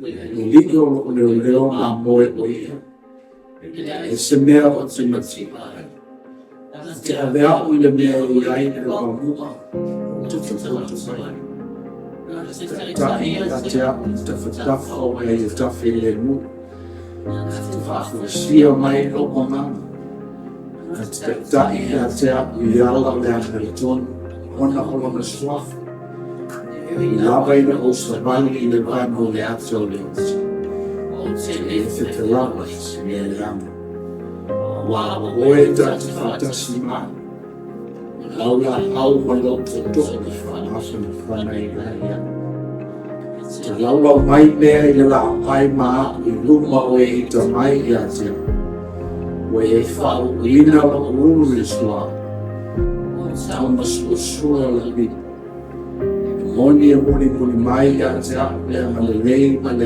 Le Alii o loo leoleo ma moe o ia, e leai se mea ou te mativa ai. E te ave au i le mea e i ai le vaomu'a ou te taoto ai. E te taitai ia te au i tafatafa o nai ata filemu. E te faafoisia mai lou agaga. E te taitai ia te au i ala o le amiotonu ona o Lona Suafa. E ui lava ina ou savali i le vanu o le ata o le oti, ou te le fefe lava i se mea leaga, aua o Oe ta te faatasi ma au, o Lau laau ma lou tootoo e faamafanafana ai au. E te laulau mai mea i le laau ma au i luma o e ita mai ia te au. Ua e faauuina lou ulu i le suauu, ua taumasuasua lou ivi. E moni e mulimuli mai ia te au le agalelei ma le.